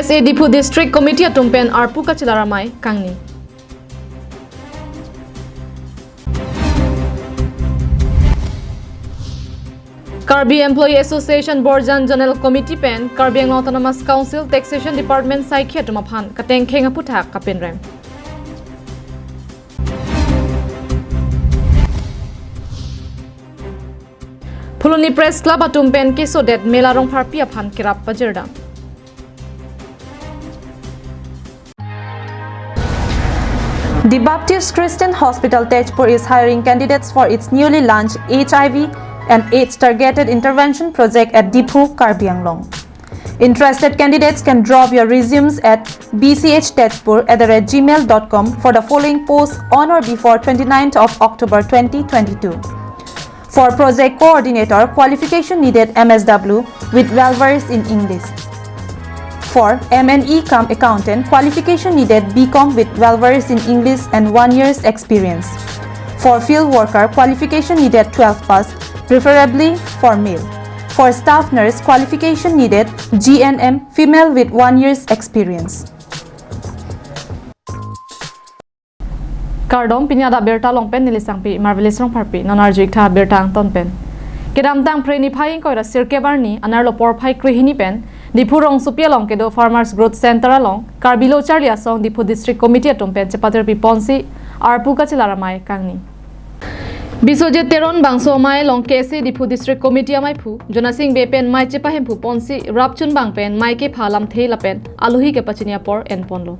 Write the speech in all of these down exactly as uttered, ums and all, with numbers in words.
K S A Diphu District Committee atum pen arpu kachelar amei kangni. Karbi Employee Association Borjan Zonal Committee pen Karbi Anglong Autonomous Council Taxation Department saikhi atum aphan katengkheng aphuthak kapinrem. Phuloni Press Club atum pen kesodet Mela Rongpharpi aphan kerap pajirdam. The Baptist Christian Hospital Tezpur is hiring candidates for its newly launched H I V and AIDS targeted intervention project at Diphu, Karbi Anglong. Interested candidates can drop your resumes at b c h tezpur at the rate gmail dot com for the following posts on or before twenty-ninth of October twenty twenty-two. For project coordinator, qualification needed M S W with well versed in English. For M and E cum accountant, qualification needed B com with well versed in English and one year's experience. For field worker, qualification needed twelve pass, preferably for male. For staff nurse, qualification needed G N M, female with one year's experience. Kardom, pini adap birta along pen neli Sangpi Marvelous Rongpharpi. Non arju-ik tha birta angton pen. Kedamtang Phre niphai ingkoi ra sirkep arni, anerlo porphai krehini pen Diphu rongsopi along kedo Farmers Growth Center along Karbi Lo Charli Asong Diphu District Committee atum pen chepatirpi ponsi arpu kachelar amei kangni. Biswajit Teron bangso amei along K S A Diphu District Committee ameiphu Jonasing Bey pen mei chepahemphu ponsi rapchunbang pen mei kepha alamthe lapen alohi kepachini apor enponlo.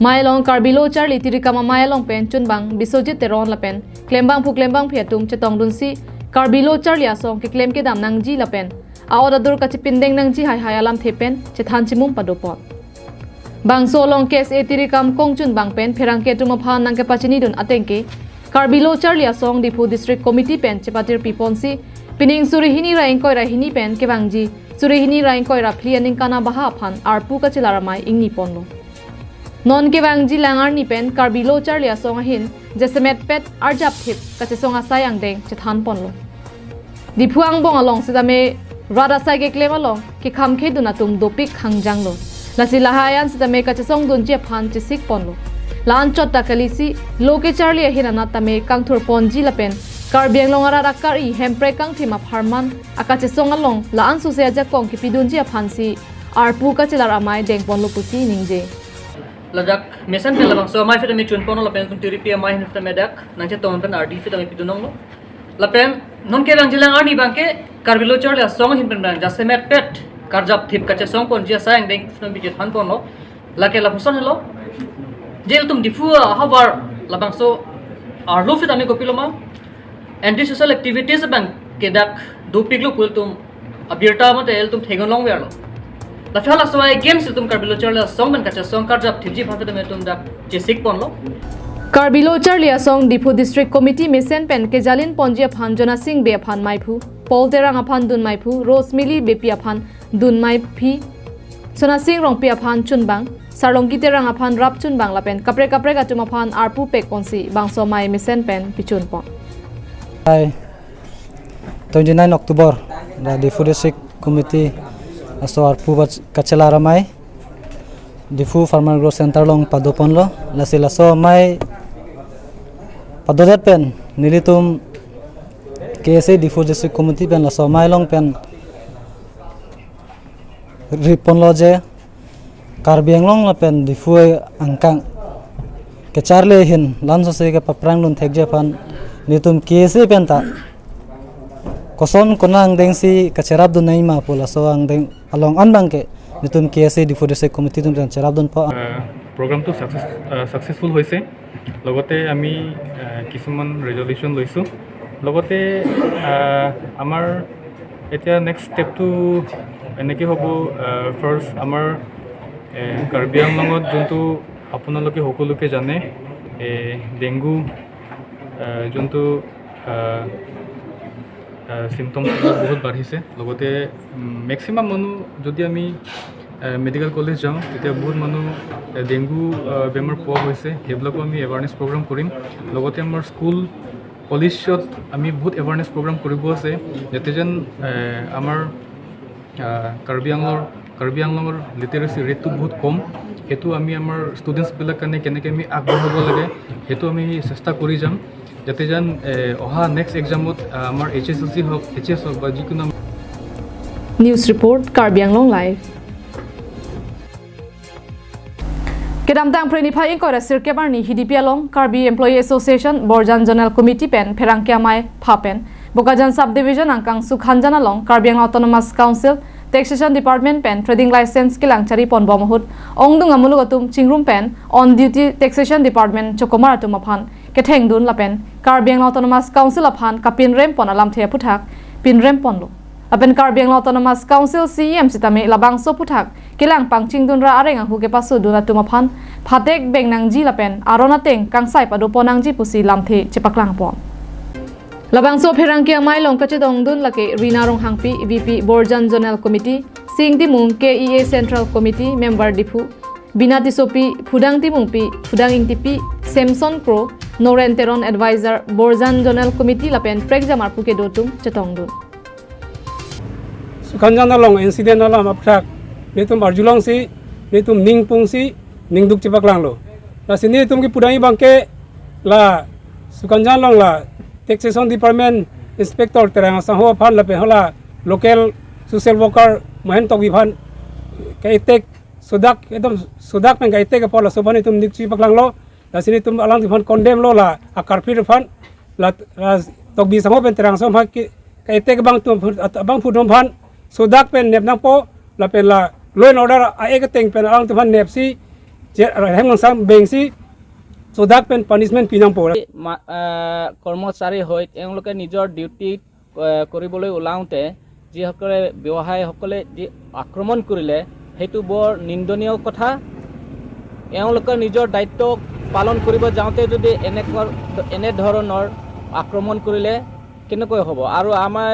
Mei along Karbi Lo Charli Tirikam amei along pen chunbang Biswajit Teron lapen klembangphu klembangphi atum chetongdunsi Karbi Lo Charli Asong keklem kedam nangji lapen a-ot adur kachepindeng nangji haihai alamthe pen chethan chimum padopon. Bangso along K S A Tirikam kongchunbang pen pherangke atum aphan nangkepachinidun ateng ke Karbi Lo Charli Asong Diphu District Committee pen chepatirpi ponsi pining suri hini ra ingkoi ra hini pen kevangji suri hini ra ingkoi ra phli aningkan abaha aphan arpu kachelar amei ingni ponlo. Non kevangji lang arni pen Karbi Lo Charli Asong ahin jasemet pet arjap thip kachesong asai angdeng chethan ponlo. Diphu angbong along sitame rat asai keklem along kekham khedun atum dopik hangjanglo. Lasi lahai an sitame kachesongdunji aphan chesik ponlo. La-an chot ta kalisi lo kecharli ahin anat tame kangthur ponji lapen Karbi Anglong arat akari hemprek kangthim apharman akachesong along la-an sose ajakong kepidunji aphansi arpu kachelar amei dengponlo pusi ningje. Ladak mesen pen labangso amei aphi tame chunpon lapen tum tiripi amei ahin tame dak nangchetong pen ardi aphi tame pidunonglo. Lapen non kevangji lang arni abangke Karbi Lo Charli Asong ahin pen bang jasemet pet karjap thip kachesong ponji asai angdeng tum bijit han ponlo. Lake lapuson helo. Je ilitum Diphu ahavar labangso arlo aphi tame kopiloma anti social activities abangke dak dopiklo pu ilitum abirta mate ilitum theklongverlo. Lapen hala asai games ilitum Karbi Lo Charli Asong pen kachesong karjap thipji aphan ilitum dak chesik ponlo. Karbi Lo Charli Asong Diphu District Committee mesen pen kejalin ponji aphan Jonasing Bey aphan meiphu, Paul Terang aphan dun meiphu, Rose Mili Beypi aphan dun meiphi, Sonasing Rongpi aphan chunbang, Sarlongki Terang aphan rapchunbang lapen kaprek kaprek atum aphan arpu pek ponsi bangso amei mesen pen pichunpon. Hai, twenty-nine October, the Diphu District Committee aso arpu bach-, kachelar amei Diphu Farmer Growth Center along padoponlo, lasi laso amei padodet pen nelitum K S A Diphu District Committee pen laso amei along pen riponlo je Karbi Anglong lapen Diphu angkang kecharli ahin la-an sose kepaprang dun thekji aphan nelitum K S A pen ta koson konat angdengsi kacherap dun nangji ma pu laso angdeng along an abangke nelitum K S A Diphu District Committee atum pen cherap dunpo. আহ, প্ৰগ্ৰামটো ছাকচেছ আহ, ছাকচেছফুল হৈছে। লগতে আমি আহ, কিছুমান ৰেজলিউশ্যন লৈছোঁ। লগতে আহ, আমাৰ এতিয়া নেক্সট ষ্টেপটো এনেকৈ হ'ব। আহ, ফাৰ্ষ্ট আমাৰ এ, কাৰ্বি আংলঙত যোনটো আপোনালোকে সকলোকে জানে, এ, ডেংগু আহ, যোনটো আহ, আহ, চিমটমছ বহুত বাঢ়িছে। লগতে মেক্সিমাম মানুহ যদি আমি আহ, মেডিকেল কলেজ যাওঁ, তেতিয়া বহুত মানুহ আহ, ডেংগু আহ, বেমাৰ পোৱা হৈছে। সেইবিলাকো আমি এৱাৰনেছ প্ৰগ্ৰাম কৰিম। লগতে আমাৰ স্কুল কলেজত আমি বহুত এৱাৰনেছ প্ৰগ্ৰাম কৰিব আছে, যাতে যেন আহ, আমাৰ আহ, কাৰ্বি আংলঙৰ কাৰ্বি আংলঙৰ লিটাৰেচি ৰেটটো বহুত কম। সেইটো আমি আমাৰ ষ্টুডেণ্টছবিলাক কাৰণে কেনেকৈ আমি আগবঢ়াব লাগে, সেইটো আমি চেষ্টা কৰি যাম, যাতে যেন এ, অহা নেক্সট এক্সামত আ, আমাৰ এইচ এছ এল চি হওক, এইচ এছ হওক বা যিকোনো News report, Karbi Anglong Live. Kedamtang Phre niphai ingkoi ra sirkep arni Hidipi along Karbi Employee Association Borjan Zonal Committee pen pherangke amei pha pen Bokajan Subdivision angkang Sukhanjan along Karbi Anglong Autonomous Council Taxation Department pen trading license kelang chari pon bom ahut ongdung amuluk atum chingrum pen on duty Taxation Department chokomar atum aphan kethengdun lapen Karbi Anglong Autonomous Council aphan kapinrem pon alamthe aphuthak pinrem ponlo. Lapen Karbi Anglong Autonomous Council C E M sitame labangso aphuthak kelang pangchingdun ra areng ahu kepasudun atum aphan phatek beng nangji lapen aron ateng kangsai pado pon nangji pusi lamthe chepaklang pon. Labangso pherangke amei along kachetongdun lake Rina Ronghangpi, V P Borjan Zonal Committee, Sing Timung, K E A Central Committee Member Diphu, Bina Tissopi, Phudang Timungpi, Phudang Ingtipi, Samson Kro, Noren Teron Advisor, Borjan Zonal Committee lapen prekjam arpu kedo atum chetongdun. Sukhanjan along incident alam aphuthak nelitum arjulongsi, nelitum ningpungsi, ningduk chepaklanglo. Lasi nelitum kipudamji abangke la Sukhanjan along la Taxation Department Inspector Terang Asangho aphan lapen hala local social worker Mohen Tokbi aphan ka-attack sodak, ekdom sodak pen ka-attack apot laso aphan nelitum ning chepaklanglo. Lasi nelitum alangtum aphan condemn lo la akarpit aphan la, la Tokbi Asangho pen Terang Asangho aphan ke, ka-attack abang atum aphan, abang atum aphan sodak pen nep nangpo lapen la law and order a-act ateng pen alangtum aphan nepsi je, hem nangsam bengsi sodak pen punishment pi nangpo. মা-, আহ, কৰ্মচাৰী হৈ তেওঁলোকে নিজৰ ডিউটি, আহ, কৰিবলৈ ওলাওঁতে যিসকলে, ব্যৱসায়ীসকলে যি আক্ৰমণ কৰিলে, সেইটো বৰ নিন্দনীয় কথা। এওঁলোকে নিজৰ দায়িত্ব পালন কৰিব যাওঁতে যদি এনেকুৱা, এনেধৰণৰ আক্ৰমণ কৰিলে কেনেকৈ হ'ব? আৰু আমাৰ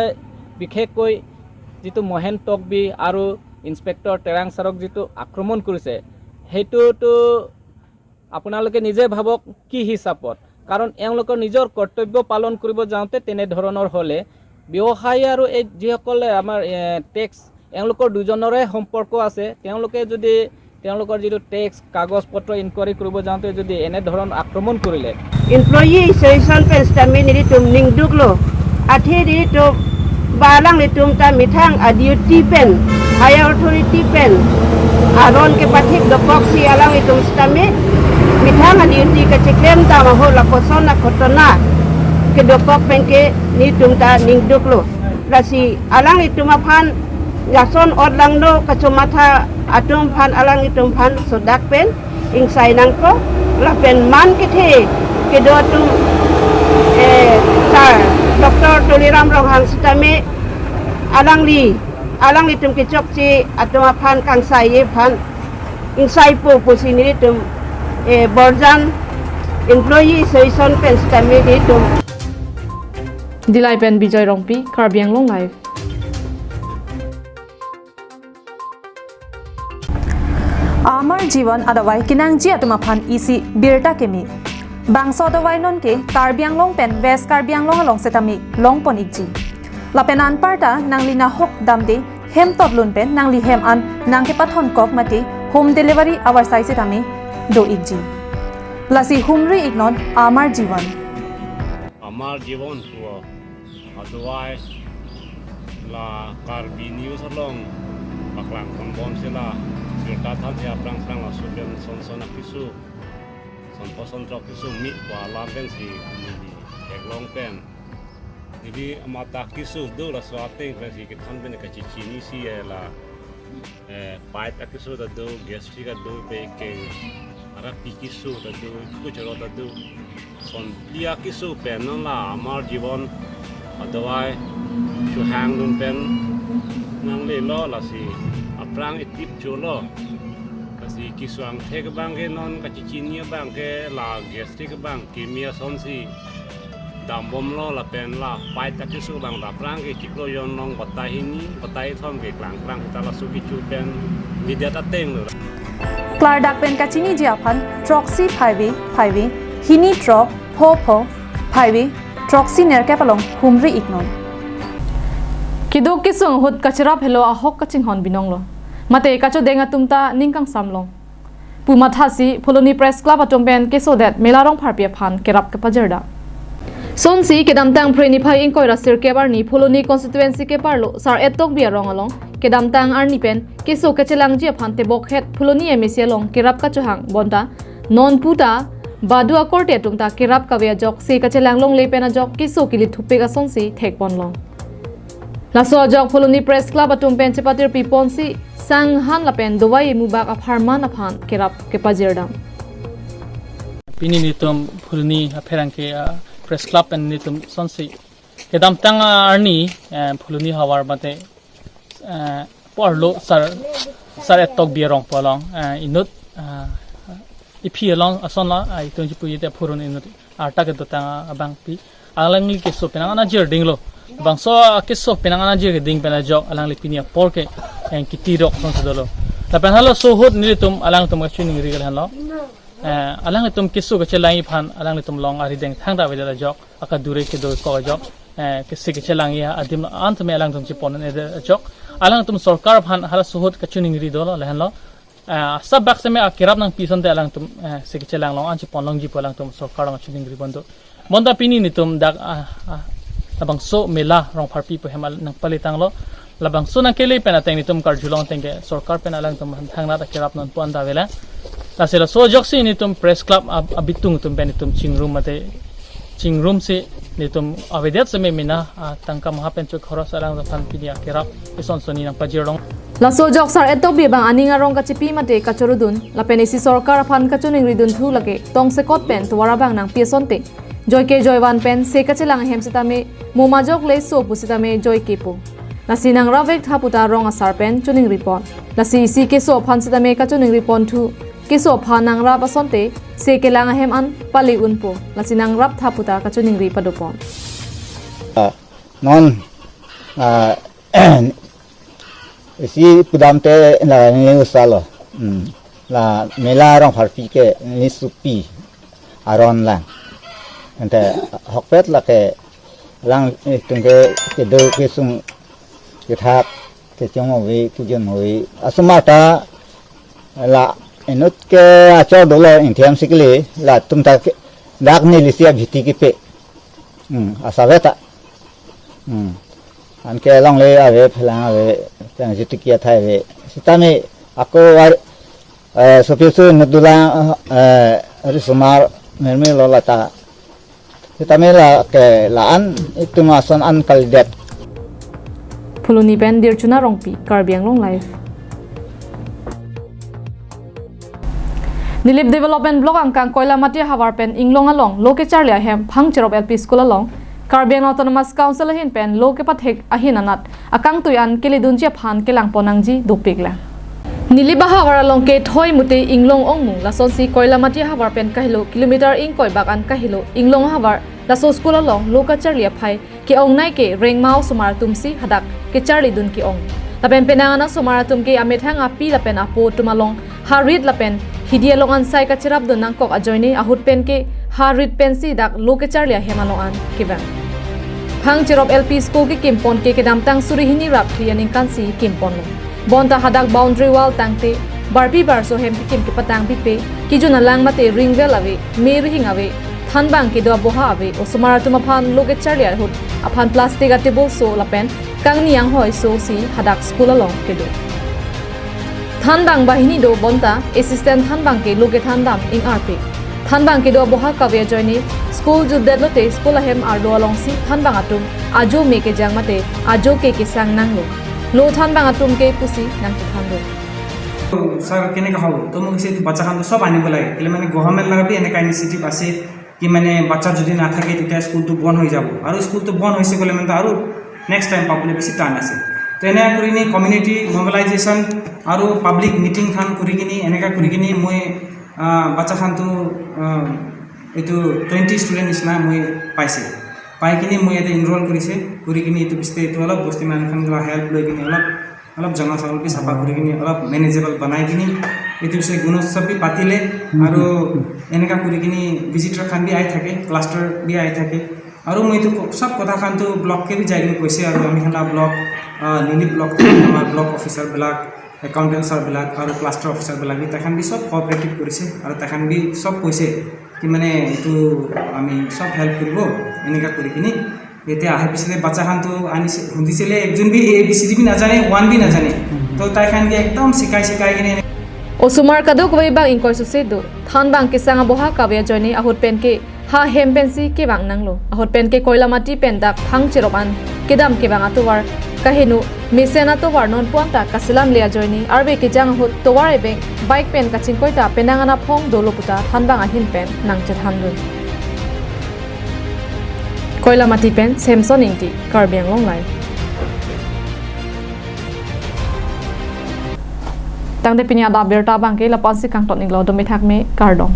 বিশেষকৈ যিটো মহেন তকবি আৰু ইন্সপেক্টৰ তেৰাং ছাৰক যিটো আক্ৰমণ কৰিছে, সেইটোতো আপোনালোকে নিজে ভাবক কি হিচাপত, কাৰণ এওঁলোকৰ নিজৰ কৰ্তব্য পালন কৰিব যাওঁতে তেনেধৰণৰ হ'লে ব্যৱসায়ী আৰু এই যিসকলে আমাৰ, এ, টেক্স, এওঁলোকৰ দুজনৰে সম্পৰ্ক আছে। তেওঁলোকে যদি তেওঁলোকৰ যিটো টেক্স কাগজ পত্ৰ ইনকুৱাৰী কৰিব যাওঁতে যদি এনেধৰণ আক্ৰমণ কৰিলে, Employee Association pen sitame nelitum ningduklo. Athe nelitum ba alanglitum ta methang a-duty pen, higher authority pen aron kepathik dokoksi alanglitum sitame methang a-duty kacheklem ta maho lapuson a-ghotona kedokok pen ke nelitum ta ningduklo. Lasi alanglitum aphan lason ot langno kachomatha atum aphan alanglitum aphan sodak pen ingsai nangpo lapen man kethe kedo atum, eh, Sir Doctor Tuliram Ronghang sitame alangli, alanglitum kechokche atum aphan kangsai aphan ingsaipo pusi nelitum, eh, Borjan Employee Association pen sitame nelitum. Dillai pen Bijoy Rongpi, Karbi Anglong Live. Amar Jiwan adavai kenangji atum aphan isi birta keme. Bangso adavai non ke Karbi Anglong pen West Karbi Anglong along sitame longpon ikji. Lapen anparta nangli nahok damde hem totlun pen nangli hem an nangkepathon kok mate home delivery avarsai sitame do ikji. Lasi humri iknon Amar Jiwan. Amar Jiwan pu adavai la Karbi News along paklang pon bomsi la birta thansi aphrang phrang laso pen son son akeso, son po son throk keso mi pu alam pensi neli theklong pen neli amat akeso do laso ateng pensi kethan pen kachechinisi, eh, la, eh, pait akeso ta do, gastric ta do, bek ke arap pi keso ta do, kuchoro ta do. Son phli akeso pen non la Amar Jiwan adavai suhang dun pen nanglelo, lasi aphrang etip cholo. Lasi keso angthek abangke non kachechini abangke la gastric abang keme asonsi dambomlo lapen la pait akeso abang ta aphrang ke chiklo jon long batai hini, batai thom ke klang klang ta laso kecho pen media ta tenglo. Klardak pen kachiniji aphan throksi phaivi phaivi hini throk pho pho phaivi throksi nerkep along humri iknon. Keduk kesung ahut kacherap helo ahok kachinghon binonglo. mate kachodeng atum ta ning kangsam long pu mathasi Phuloni Press Club atum pen kesodet Mela Rongpharpi aphan kerap kepajirdam. Sonsi kedamtang Phre niphai ingkoi ra sirkep arni Phuloni constituency keparlo Sar-et Tokbi arong along kedamtang arni pen keso kachelangji aphan tebokhet Phuloni M A C along kerap kachohang bonta non puta badu akorte atum ta kerap kave ajok se kachelang longle pen ajok keso kelithupik asonsi thekpon long. Laso ajok Phuloni Press Club atum pen chepatirpi ponsi sang han lapen dovai emubak apharman aphan kerap kepajirdam. Pini nitum Phuloni apherangke, ah, Press Club pen nitum sonsi kedamtang, ah, arni, eh, Phuloni havar mate, eh, parlo Sar, Sar-et Tokbi arong pu along, eh, inut, ah, iphi along ason la, ah, itum chipu ite phurun inut arta kedotang abangpi alangli keso penang an ajir dinglo. Bangso keso penang an ajir keding pen ajok alangli pini apor ke, eh, kitirok asonsi dolo. Lapen halaso ahut nelitum alangtum kachiningri ke lahenlo. Eh, alanglitum keso kachelang aphan alanglitum along arideng thangta avedet ajok, akadure kedo kok ajok, eh, kese kachelang adim an tame alangtum chepon-edet ajok. Alangtum sorkar aphan halaso ahut kachiningri dolo lahenlo. Eh, sabak seme akerap nangpi asonte alangtum, eh, se kachelang long an chepon longji pu alangtum sorkar along chiningri bom do. Bonta pini nitum dak, ah, ah, labangso Mela Rongpharpi pu hem al nangpale tanglo. Labangso nangkele pen ateng nitum karjulong ateng ke sorkar pen alangtum thangnat akerap nonpu anta avelang. Lasi laso ajoksi nitum Press Club ab-, abitung atum pen nitum chingrum mate chingrumsi nitum avedet seme mena, ah, tangka maha pen chok khoros alangtum aphan pini akerap ison soni nangpajir long. Laso ajok Sar-et Tokbi abang aning arong kachipi mate kachorudun lapen isi sorkar aphan kachiningri dunthu lake tongsekot pen tovar abang nangpi asonte joike joivan pen se kachelang ahem sitame mo majok le so pusitame joike pu. Lasi nangrap vek tha puta rong asar pen chiningri pon. Lasi isi keso aphan sitame kachiningri ponthu, keso aphan nangrap asonte se kelang ahem an pale unpo. Lasi nangrap tha puta kachiningri padopon. Ah, non, ah, isi pudamte la neli usalo. Hmm. La Mela Rongpharpi ke neli supi aron lang. Ante ahokpet lake alanglitum ke kedo kesung kethak kechong ave, kejun ave. Asomar ta la inut ke achor dolo, ingthem si kele, latum ta ke dak nelisi abhiti kepe. Hmm, asave ta. Hmm. Anke longle ave, phelang ave, tang jitiki athai ave. Sitame ako var, eh, sopisu inut dolang, eh, risomar merme lo lata. Sitame lake la-an itum ason an kalidet. Phuloni pen Dirchuna Rongpi, Karbi Anglong Live. Nilip Development Block angkang Koilamati havar pen inglong along lo kecharli ahem Phangcherop L P School along Karbi Anglong Autonomous Council ahin pen lo kepathek ahin anat akangtui an keledunji aphan kelangpon nangji dopik lang. Nilip ahavar along ke thoi mute inglong ongmu, lasonsi Koilamati havar pen kahelo kilometer ingkoi bak an kahelo inglong ahavar laso school along lo kacharli aphai ke-ongnei ke rengma osomar atum si hadak kecharli dun ke-ong. Lapen penang an osomar atum ke amethang api lapen apo atum along harit lapen hidi along an sai kacherap dun nangkok ajoine ahut pen ke harit pensi dak lo kecharli ahem along an kevang. Phangcherop L P School kekim pon ke kedamtang suri hini ra phli aningkan si kim ponlo. Bonta hadak boundary wall tangte barpi barso hem kekim kepatang pipe, kejun alang mate ring well ave, me rihing ave, thanbang kedo aboha ave, osomar atum aphan lo kecharli ahut aphan plastic a table so lapen kangni anghoi so si hadak school along kedo. Thanbang banghini do bonta assistant thanbang ke lo kethandam ingarpik. Thanbang kedo aboha kave ajoine school jutdet lote school ahem arlo alongsi thanbang atum ajo me kejang mate ajo ke kesang nanglo. Lo thanbang atum ke pusi nangkethan do. Sir, কেনেকা হ'ব? তো মোক কৈছে, "এইটো বাচ্চাখন তো চব আনিব লাগে, কেলে মানে গভৰ্ণমেণ্ট লগা বি এনেকা ইনিচিয়েটিভ আছে কি মানে বাচ্চা যদি নাথাকে তেতিয়া স্কুলটো বন্ধ হৈ যাব, আৰু স্কুলটো বন্ধ হৈছে ক'লে মানে আৰু নেক্সট টাইম পাবলৈ বেছি টান আছে।" তো এনে কৰি নি কমিউনিটি মবিলাইজেশ্যন আৰু পাব্লিক মিটিংখন কৰি কিনি, এনেকা কৰি কিনি মই, আহ, বাচ্চাখনটো, আহ, এইটো টুৱেণ্টি ষ্টুডেণ্ট নিচিনা মই পাইছে। পাই কিনি মই ইয়াতে এনৰোল কৰিছে, কৰি কিনি এইটো পিছতে এইটো অলপ বস্তি মানুহখন কিবা হেল্প লৈ কিনি অলপ, অলপ জঙা চাউল বি চাফা কৰি কিনি অলপ মেনেজেবল বনাই কিনি এইটো পিছে গুণোৎসৱ বি পাতিলে আৰু এনেকা কৰি কিনি ভিজিটৰ খান বি আহি থাকে, ক্লাষ্টাৰ বি আহি থাকে। আৰু মই এইটো ক-, চব কথাখানটো ব্লককে বি যাই কিনি কৈছে আৰু আমি খান ব্লক, আহ, নিলিপ ব্লক থাকে, আমাৰ ব্লক অফিচাৰবিলাক, একাউণ্টেণ্ট ছাৰবিলাক আৰু ক্লাষ্টাৰ অফিচাৰবিলাক বি তাইখান বি চব কোঅপাৰেটিভ কৰিছে আৰু তাইখান বি চব কৈছে কি মানে এইটো আমি চব হেল্প কৰিব এনেকুৱা কৰি কিনি। এতিয়া আহি পিছতে বাচ্চাখানটো আনিছে, সুধিছিলে, একজন B A B C D B নাজানে, ওৱান বি নাজানে। তো তাইখান বি একদম শিকাই শিকাই কিনে Osomar kadokave abang ingkoi sose do. Thanbang kesang aboha kave ajoine ahut pen ke ha hem pensi kevang nanglo. Ahut pen ke Koilamati pen dak thang cherop an kedam kevang atovar kaheno mesen atovar non puang ta kaselam le ajoine arve kejang ahut tovar ebeng bike pen kachingkoi ta penang anaphong dolo puta thanbang ahin pen nangchethandun. Koilamati pen Samson Ingti, Karbi Anglong Live. Tangte pini adap abirta abang ke lapu-ansi kangton iklo, dome thakme, kardom.